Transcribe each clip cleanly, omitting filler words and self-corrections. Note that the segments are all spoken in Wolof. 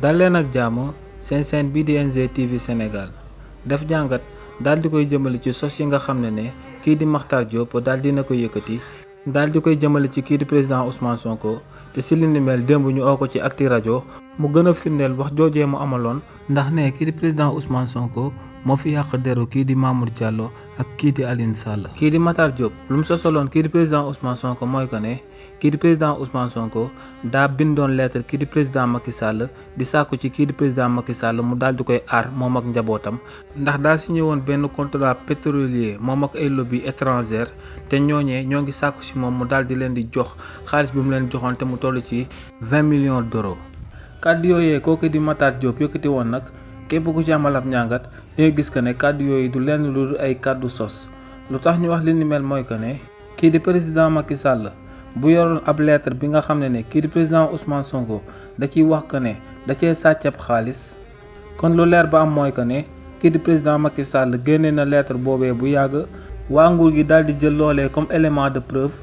dal leen ak jàmm seen chaîne bii di NGTV Sénégal def jàngat daal di koy jëmale ci sos yi nga xam ne kii di Makhtar Diop daal dina ko yëkkati daal di koy jëmale ci kii di président Ousmane Sonko te si li ni mel démb ñu oo ko ci Actu rajo mu gën a firndeel wax joojee mu amaloon ndax ne kii di président Ousmane Sonko moo fi yàq deru kii di Mamour Diallo ak kii di Alioune Sall. kii di Makhtar Diop lu mu sosaloon kii di président Ousmane Sonko mooy que ne kii di président Ousmane Sonko daa bindoon lettre kii di président Macky Sall di sàkku ci kii di président Macky Sall mu daal di koy aar moom ak njabootam ndax daa signé woon benn contrat pétrolier moom ak ay lobby étrangère te ñooñee ñoo ngi sàkku si moom mu daal di leen di jox xaalis bi mu leen joxoon te mu toll ci 20 millions d'euros. kàddu yooyee kooku di Makhtar Diop yëkkati woon nag képp ku ci amal ab njàngat di gis que ne kàddu yooyu du lenn lu dul ay kàddu sos lu tax ñu wax li ni mel mooy que ne kii di président Macky Sall bu yoroon ab lettre bi nga xam ne kii di président Ousmane Sonko da ciy wax que ne da cee sàcc ab xaalis kon lu leer ba am mooy que ne kii di président Macky Sall génne na lettre boobee bu yàgg waa nguur gi daal di jël loolee comme élément de preuve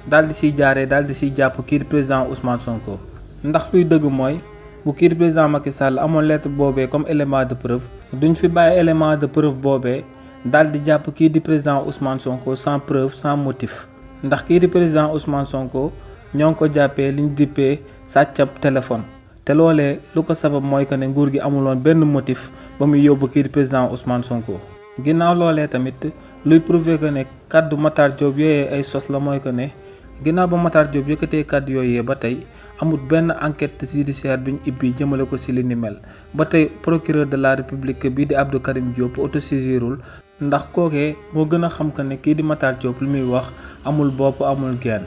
daal di siy jaaree daal di siy jàpp kii di président Ousmane Sonko ndax luy dëgg mooy. bu kii di président Macky Sall amoon lettre boobee comme élément de preuve duñ fi bàyyi élément de preuve boobee daal di jàpp kii di président Ousmane Sonko sans preuve sans motif ndax kii di président Ousmane Sonko ñoo ngi ko jàppee liñ dippee sàccab téléphone te loolee lu ko sabab mooy que ne nguur gi amuloon benn motif ba muy yóbbu kii di président Ousmane Sonko. ginnaaw loolee tamit luy prouver que ne kàddu Makhtar Diop yooyee ay sos la mooy que ne. ginnaaw ba Makhtar Diop yëkkatee kàddu yooyee ba tey amul benn enquête judiciaire bi ñu ibbi jëmale ko ci li ni mel ba tey procureur de la république bii di Abdou Karim Diop autosaisirul ndax kookee moo gën a xam que ne kii di Makhtar Diop li muy wax amul bopp amul genn